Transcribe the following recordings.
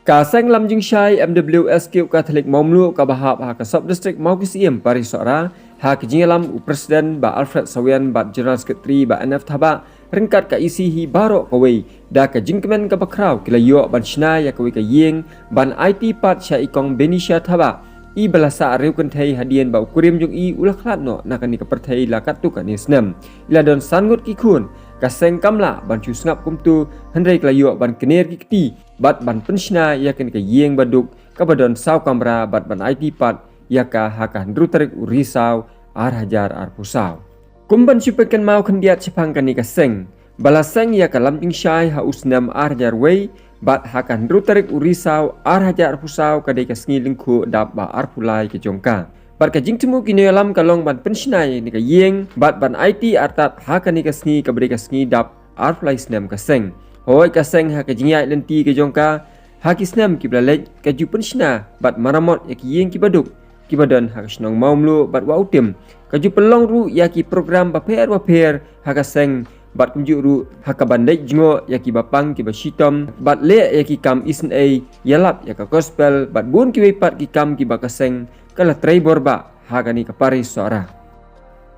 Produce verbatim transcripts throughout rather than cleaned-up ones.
Ka seng lam jingshai M W S K Catholic Mawmluh kaba hap ha ka sub district Mawkisiem Parish Sohra, ha ka jingïalam u President Bah Alfred Sawian bad General Secretary Bah N F Thabah, ryngkat ka E C hi baroh kawei, da ka jingkmen kaba khraw ki la ïoh ban shna ïa kawei ka ïing ban aiti pat sha i Kong Benisha Thabah, i ba la sah riewkynthei hadien ba u kurim jong i u la khlad noh na kane ka pyrthei la katto katne snem. I la don san ngut ki khun, ka seng kam lah ban shu sngap kumto, hynrei ki la ïoh ban kner ki kti bad ban pynshna ïa kane ka ïing baduk kaba don saw kamra bad ban aiti pat ïa ka ha ka hynriew tarik u Risaw ar hajar arphew saw. Kum ban shu pynkynmaw khyndiat shaphang kane ka seng, ba la seng ïa ka lam jingshai ha u snem ar hajar wei, bad ha ka hynriew tarik u Risaw ar hajar arphew saw ka dei ka sngi lyngkhuh dap ba arphew lai ka jong ka. Bad ka jingthmu ki nongïalam ka long ban pynshna ïa kane ka ïing bad ban aiti artat ha kane ka sngi kaba dei ka sngi dap arphew lai snem ka seng. Hooid, ka seng ha ka jingïaid lynti ka jong ka ha ki snem kiba la leit, ka ju pynshna bad maramot ïa ki ïing kiba duk kiba don ha ka shnong Mawmluh bad Wah Utim. Ka ju pynlong ruh ïa ki program bapher bapher ha ka seng bad kumjuh ruh ha kaban leit jngoh ïa kiba pang kiba shitom bad leh ïa ki kam isynei, ïalap ïa ka gospel bad bun kiwei pat ki kam kiba ka seng ka la trei bor bah ha kane ka Parish Sohra.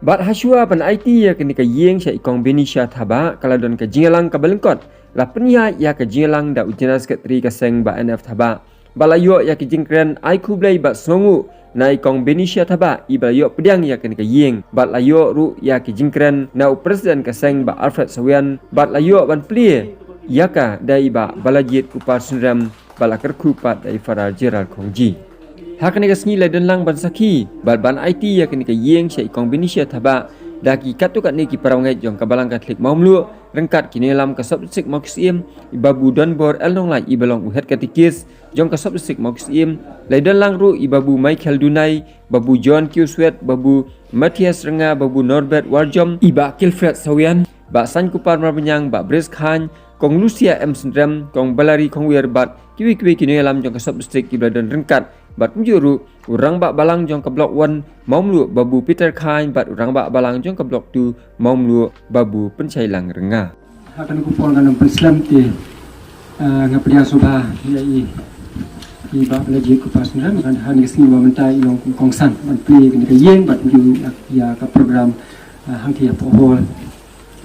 Bad hashwa ban aiti ïa kane ka ïing sha i Kong Benisha Thabah, ka la don ka jingïalang kaba lyngkot. La pynïaid ïa ka jingïalang da u General Secretary ka seng Bah N F Thabah. Bad la ïoh ïa ki jingkren ai khublei bad sngewnguh na i Kong Benisha Thabah, i ba la ïoh pdiang ïa kane ka ïing. Bad la ïoh ruh ïa ki jingkren na u President ka seng Bah Alfred Sawian, bad la ïoh ban plie ïa ka da i Bah Balajied Kupar Synrem, bad la kyrkhu pat da i Father Gerald Khongji. Ha kane ka sngi la don lang ban sakhi bad ban aiti ïa kane ka ïing sha i Kong Benisha Thabah da ki katto katne ki para bangeit jong ka Balang Katholik Mawmluh, ryngkat ki nongïalam ka sub district Mawkisiem, i Babu Donbor L Nonglait, i ba long u head katikis jong ka sub district Mawkisiem. La don lang ruh i Babu Michael Dunai, Babu John Kiuswet, Babu Matthias Renga, Babu Norbert Warjom, i Bah Kilfred Sawian, Bah Sankupar Marbaniang, Bah Bris Khan, Kong Lucia M Synrem, Kong Balari Khongwir bad kiwei kiwei ki nongïalam jong ka sub district kiba la don ryngkat bad kumjuh ruh u Rangbah Balang jong ka Block One Mawmluh Babu Peter Khan bad u Rangbah Balang jong ka Block Two Mawmluh Babu Pynshailang Renga. Ha kane ka por ngan ym pynslem te, eh, nga pdiang sngewbha ïa i, i Bah Balajied Kupar Synrem, ngan ha kane ka sngi ba mynta i long kum kongsan ban plie kane ka ïing bad kumjuh ïa, ïa ka program, eh, hangtei hapoh hall.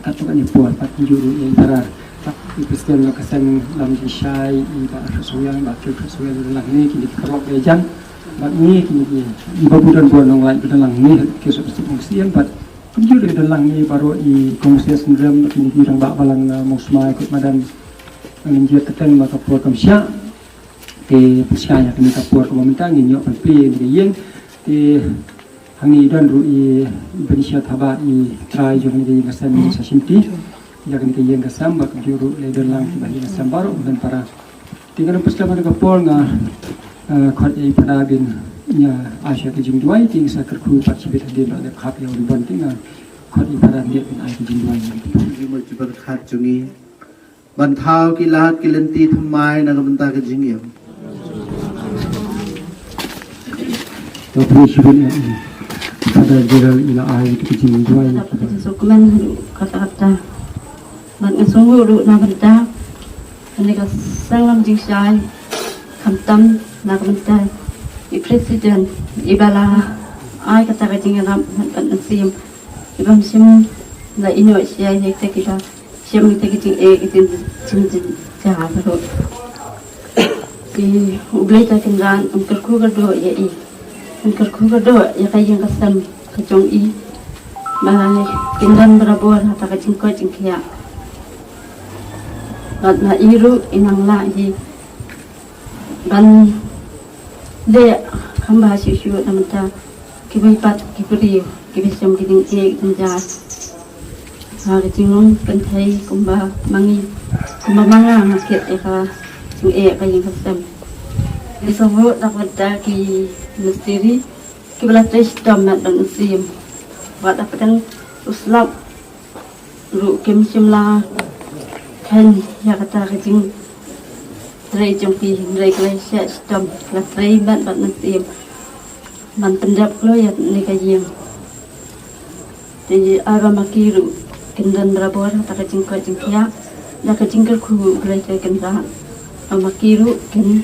Katto katne por pat kumjuh ruh ïa i para, pat i President jong ka seng lam jingshai, i Bah Alfred Sawian, Bah Alfred Sawian, la ngi kine ki paralok ïa jan, bad ngi kine ki, i Babu Donbor Nonglait, ba don lang ngi ki sop sop Mawkisiem, bad kumjuh ruh don lang ngi baroh i Kong Lucia Synrem, bad kine ki Rangbah Balang na Mawsmai, kut madan, ngan ym jied kyrteng ba ka por kam shah. Te pyrshah ïa kane ka por kaba mynta ngin ïoh ban plie ïa kane ka ïing. Te hangne i don ruh i Benisha Thabah, i trai jong kane ka ïing ka sem, i Sashimti. Ïa kane ka ïing ka sem bad kumjuh ruh la don lang kiba ïing ka sem baroh mynta para. Te ngan ym pynslem ha kane ka por, nga, eh, khot ïa i Phadar ban ïa ai sha ka jingduwai, te ngin sa kyrkhu pat shibit hadien ba la dep khap ïa u ribbon, te nga khot ïa i Phadar ban ai ka jingduwai. Ki mut ki barakat jong ngi. Ban thaw ki lad ki lynti thymmai na ka bynta ka jingim. Ka pris shibun ïa i. Father Gerald i la ai ka jingduwai. Ka pris sukmen haduh katta katta. Bad nga sngewthuh ruh na ka bynta kane ka seng lam jingshai, khamtam na ka bynta i president i ba la ai kata ka jingïarap bad mynsiem. I bym shym la ïehnoh sha ïa kita kiba shim kita ki jingeh, ki jing, jing, jing, jing, jing, jing. Te U Blei Trai Kynrad un kyrkhu kyrdoh ïa i. Un kyrkhu kyrdoh ïa ka ïing ka sem ka jong i. Ba kin don barabor ha ta ka jingkoit jingkhiah. Bad na i ruh i nang lah hi ban leh kham bha shuh shuh na ka bynta kiwei pat ki briew kiba shem ki jingeh jingjar. Ha ka jinglong kynthei kumba ma ngi, kumba ma nga nga kit ïa ka jingeh ka ïing ka sem. Ngi sngewthuh na ka bynta ki mistiri kiba la trei shitom met bad mynsiem. Wat hapdeng u slap ruh kim shym la kheiñ ïa kata ka jingtrei jong ki, hynrei ki la shah shitom, la trei met bad mynsiem ban pyndep kloi ïa kane ka ïing. Te ai ba ma ki ruh kin don barabor ha ta ka jingkoit jingkhiah da ka jingkyrkhu U Blei Trai Kynrad. Ba ma ki ruh kin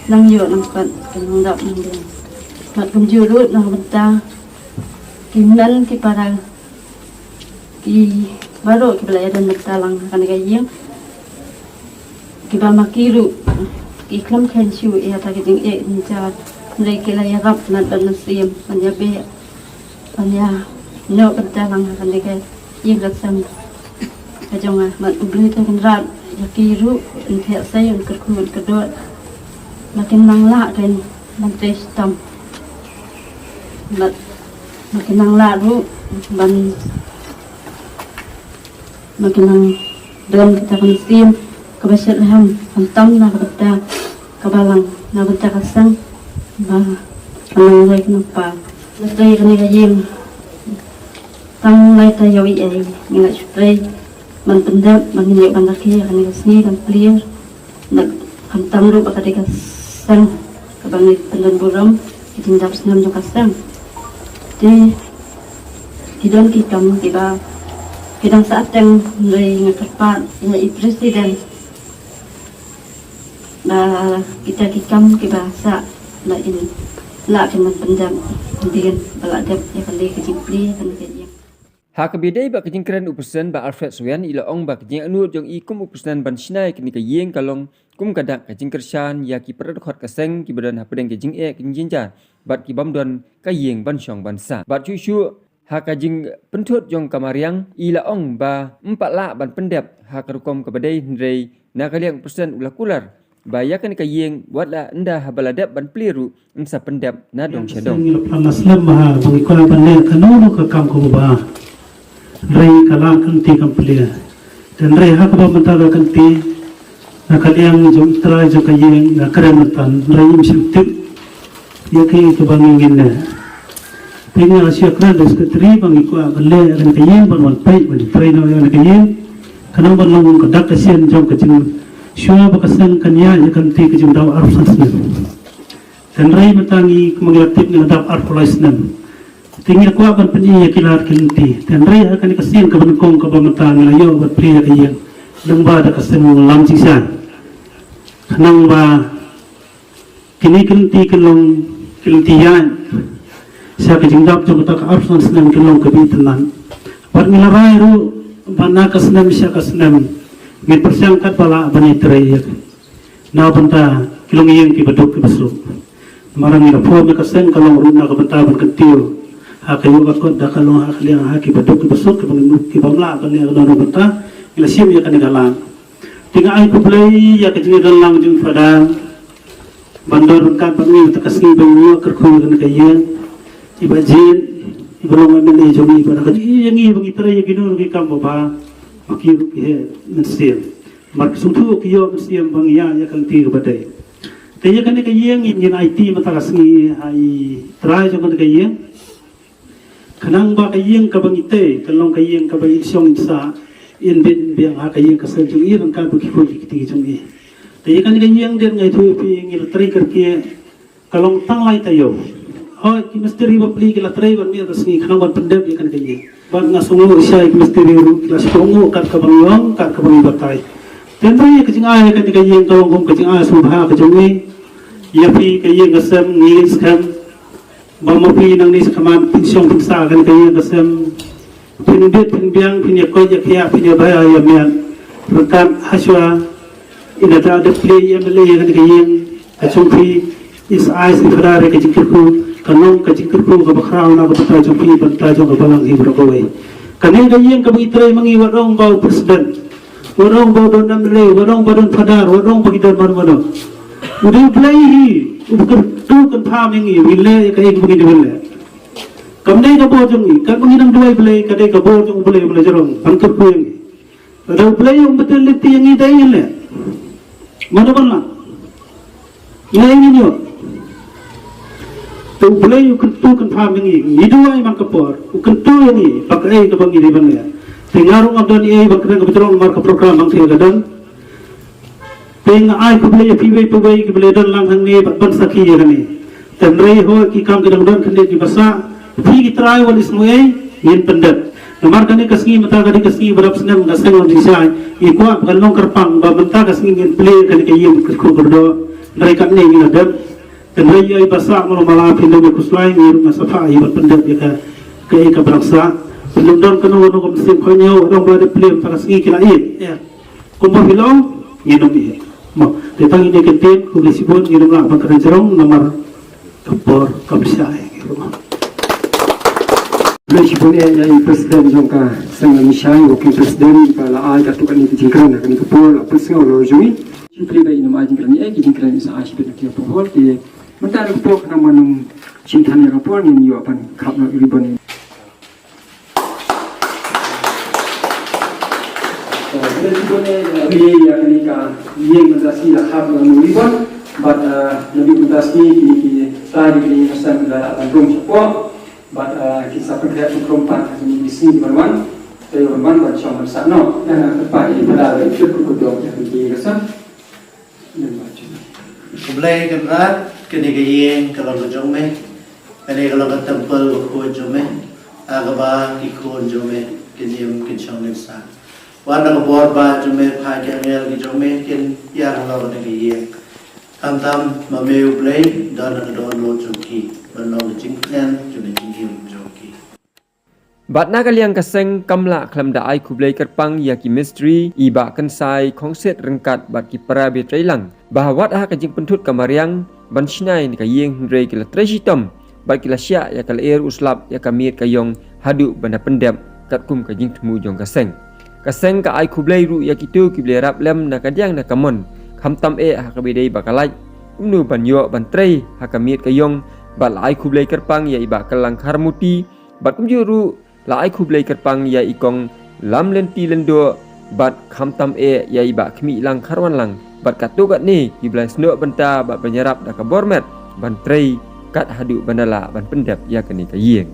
nang ïoh nang pat, kin nang dap nang dien. Bad kumjuh ruh na ka bynta ki hynmen ki para, ki baroh kiba la ïadon bynta lang ha kane ka ïing, kiba ma ki ruh ki khlem kheiñ shuh ïa kata ka jingeh jingjar, hynrei ki la ïarap ban, ban mynsiem, ban ïabeh, ban ïa, ïoh bynta lang ha kane ka ïing ka sem ka jong nga. Bad U Blei te u kynrad ïa ki ruh, un thiah sei, un kyrkhu, un kyrdoh, ba kin nang lah kein ban trei shitom. Bad ba kin nang lah ruh ban, ba kin nang don kata ka mynsiem kaba shet leham, khamtam na ka bynta ka balang, na ka bynta ka seng, ba kan nang roi ka nang par. Ngi trei kane ka ïing tang lai taïew eiei, ngi la shu trei ban pyndep, ba ngin ïoh ban rakhe ha kane ka sngi kan plie. Bad khamtam ruh ba ka dei ka seng kaba ngi pyndon burom ki jingdap snem jong ka seng. Te ki don ki kam kiba ki dang sah teng, hynrei nga kyrpad ïa i president ba kita ki kam kiba sah, ba in lah kin ban pyndep hadien ba la dep ïa kane ka jingplie kane ka ïing. Ha kaba ïadei bad ka jingkren u President, Bah Alfred Suan, i la ong ba ka jingangnud jong i kum u President ban shna ïa kane ka ïing ka long kum ka dak ka jingkyrshan ïa ki para dkhot ka seng kiba don hapdeng ka jingeh ka jingjynjar bad ki bym don ka ïing ban shong ban sah. Bad shuh shuh ha ka jingpynthut jong ka mariang, i la ong ba ym pat lah ban pyndep ha ka rukom kaba dei, hynrei na ka liang u President u la kular ba ïa kane ka ïing, wat la ynda haba la dep ban plie ruh, yn sa pyndep na dong sha dong. Ngi la plan na slem bha ba ngi kwah ban leh kano kano ka kam kaba bha. Hynrei ka la kynti kam plie. Te hynrei ha kaba mynta ka kynti, na ka liang jong i trai jong ka ïing, nga kren mynta, hynrei ngim shym tip ïa kaei kaba ngi ngin leh. Te nga shu kren da secretary ba ngi kwah ban leh kane ka ïing ban wan peit ban trei noh ïa kane ka ïing. Ka nang ban long ka dak ka sien jong ka jing, shuwa ba ka seng kan ïaid ïa kane ka jingdaw arphew san snem. Hynrei mynta ngi, kumba ngi la tip, ngi la dap arphew lai snem. Te ngi la kwah ban pyni ïa ki lad ki lynti. Hynrei ha kane ka sien kaba nyngkong kaba mynta ngi la ïoh ban plie ïa ka ïing, lyngba da ka seng lam jingshai. Khnang ba kine ki lynti kin long ki lynti ïaid sha ka jingdap jong kata ka arphew san snem, kin long kaba itynnad. Bad ngi la rai ruh ba na ka snem sha ka snem ngin pyrshang katba lah ban ïatrei ïa ki, na ka bynta ki longïing kiba duk kiba suk. Namar ngi la form ïa ka seng ka long ruh na ka bynta ban kyntiew ha ka ïoh ka kot, da ka long ha ka liang ha kiba duk kiba suk, kiba ngim, kibym lah ban leh kano kano bynta, ngi la shim ïa kane ka lad. Te nga ai khublei ïa ka jingïadon lang jong Father ban don ryngkat bad ngi ha kata ka sngi ba ngi ïoh kyrkhu ïa kane ka ïing. I Bah Jied, iba long M L A jong ngi, iba da ka jingïohi ïa ngi ba ngi trei ïa kino kino ki kam ba bha, ba ki ruh ki heh mynsiem. Namar ki sngewthuh, ki ïoh mynsiem ba ngi ïaid ïa ka lynti kaba dei. Te ïa kane ka ïing ngin aiti mynta ka sngi ha i trai jong kane ka ïing. Khnang ba ka ïing kaba ngi tei kan long ka ïing kaba in shong in sah, in bit in biang ha ka ïing ka sem jong i ryngkat bad ki khun ki kti jong i. Te ïa kane ka ïing, dei nga ïathuh ïa phi, ngi la trei kyrkieh ka long tang lai taïew. Hooid, ki mistri bapli ki la trei ban miet ban sngi khnang ban pyndep ïa kane ka ïing. Bad nga sngewnguh shisha ïa ki mistri ruh ki la sngewnguh kat kaba ngi ong, kat kaba ngi batai. Te hynrei ïa ka jingai ïa kane ka ïing ka long kum ka jingai sngewbha ka jong ngi. Ïa phi ka ïing ka sem ngi skhem ba ma phi nangne shakhmat phin shong phin sah ha kane ka ïing ka sem, phin bit phin biang, phin ïakoit ïakhiah, phin ïabha ïamiat ryngkat hashwa. Ynda da dep plie i M L A ïa kane ka ïing ka jong phi, i sa ai sa i Father ïa ka jingkyrkhu, kan long ka jingkyrkhu kaba khraw na ka bynta jong phi, bynta jong ka balang hi baroh kawei. Kane ka ïing kaba ngi trei ma ngi, wat ong ba u president, wat ong ba u don M L A, wat ong ba don Father, wat ong ba ki don mano mano. U dei U Blei hi uba kyntu kynpham ïa ngi, u leh ïa kaei kaba ngi dei ban leh. Kam dei ka bor jong ngi, katba ngi nang duwai Blei, ka dei ka bor jong U Blei uba la jrong ban kyrkhu ïa ngi. Lada U Blei um bteng lynti ïa ngi, dei ngin leh? Mano ban lah? Lei ngin ïoh. Te U Blei u kyntu kynpham ïa ngi, ngi duwai man ka por, u kyntu ïa ngi ba kaei kaba ngi dei ban leh. Te nga ruh ngam don ei ei ban kren kaba jrong namar ka program bang thie ka don. Te nga ai khublei ïa phi wei pa wei kiba la don lang hangne bad ban sakhi ïa kane. Te hynrei hooid, ki kam ki dang don khyndiat kiba sah, phi ki trai wat isynei, ngin pyndep. Namar kane ka sngi mynta ka dei ka sngi ba dap snem ka seng Longshai. Ngi kwah ba kan long kyrpang ba mynta ka sngi ngin plie kane ka ïing kyrkhu kyrdoh. Hynrei katne ngi la dep. Hynrei ïa i ba sah malu mala phi nym ïa khuslai ngi ruh nga sa phah ïa ban pyndep ïa ka, ka ïing ka brang sah. Phi nym don kano kano ka mynsiem khot ñiew, dang ba dep plie mynta ka sngi ki la ïeit. Ïa. Kumba phi long, ngin ym ïeit. Mo, te tang ine ka ktien, khublei shibun, ngin ym lah ban kren jrong namar ka por kam shai. Khublei shibun ïa i president jong ka seng Longshai, working president, ba la ai katto katne ki jingkren ha kane ka por, la pynsngew la jong ngi. Shim plie ba i nym ai jingkren ïa ki jingkren i sa ai shibit na ki por te mynta ka por khnang ba nym shim than ïa ka por ngin ïoh ban khap noh ribbon. Khublei shibun ïa kane ka ïing mynta sngi la khap noh ribbon bad, eh, naduh mynta sngi kine ki trai kine ki seng la lah ban rung shapoh. Bad, eh, ki sa pynkhraw pynkhrum pat ha kine ki sngi ban wan. Te ban wan ban shong ban sah noh. Ïa nga kyrpad ïa i Phadar ba i tip ka kudong ïa kine ki ka sa. Khublei Kynrad, kane ka ïing ka long ka jong me. Kane ka long ka temple bakhuid jong me. Ha kaba ki khun jong me kin im kin shong kin sah. Wat na ka bor ba jong me, phah ki angel ki jong me kin ïa halor kane ka ïing. Khamtam ma me U Blei, don na ka dohnud jong ki, ban long ka jingkmen jong ka jingim jong ki. Bad na ka liang ka seng kam lah khlem da ai khublei kyrpang ïa ki mistri, i Bah Kynsai Khongsit ryngkat bad ki para biatreilang. Ba wat ha ka jingpynthut ka mariang ban shna ïa ka ïing hynrei ki la trei shitom bad ki la shah ïa ka lyer u slap ïa ka miet ka ïong haduh ban da pyndep katkum ka jingthmu jong ka seng. Ka seng ka ai khublei ruh ïa kito kiba la ïarap lem na ka diang na ka mon, khamtam eh ha kaba ïadei bad ka lait, kumno ban ïoh ban trei ha ka miet ka ïong. Bad la ai khublei kyrpang ïa i Bah Kyrlang Kharmuti, bad kumjuh ruh la ai khublei kyrpang ïa i Kong Lamlynti Lyngdoh, bad khamtam eh ïa i Bah Khmihlang Kharwanlang bad katto katne kiba la snoh bynta bad ban ïarap da ka bor met ban trei kat haduh ban da lah ban pyndep ïa kane ka ïing.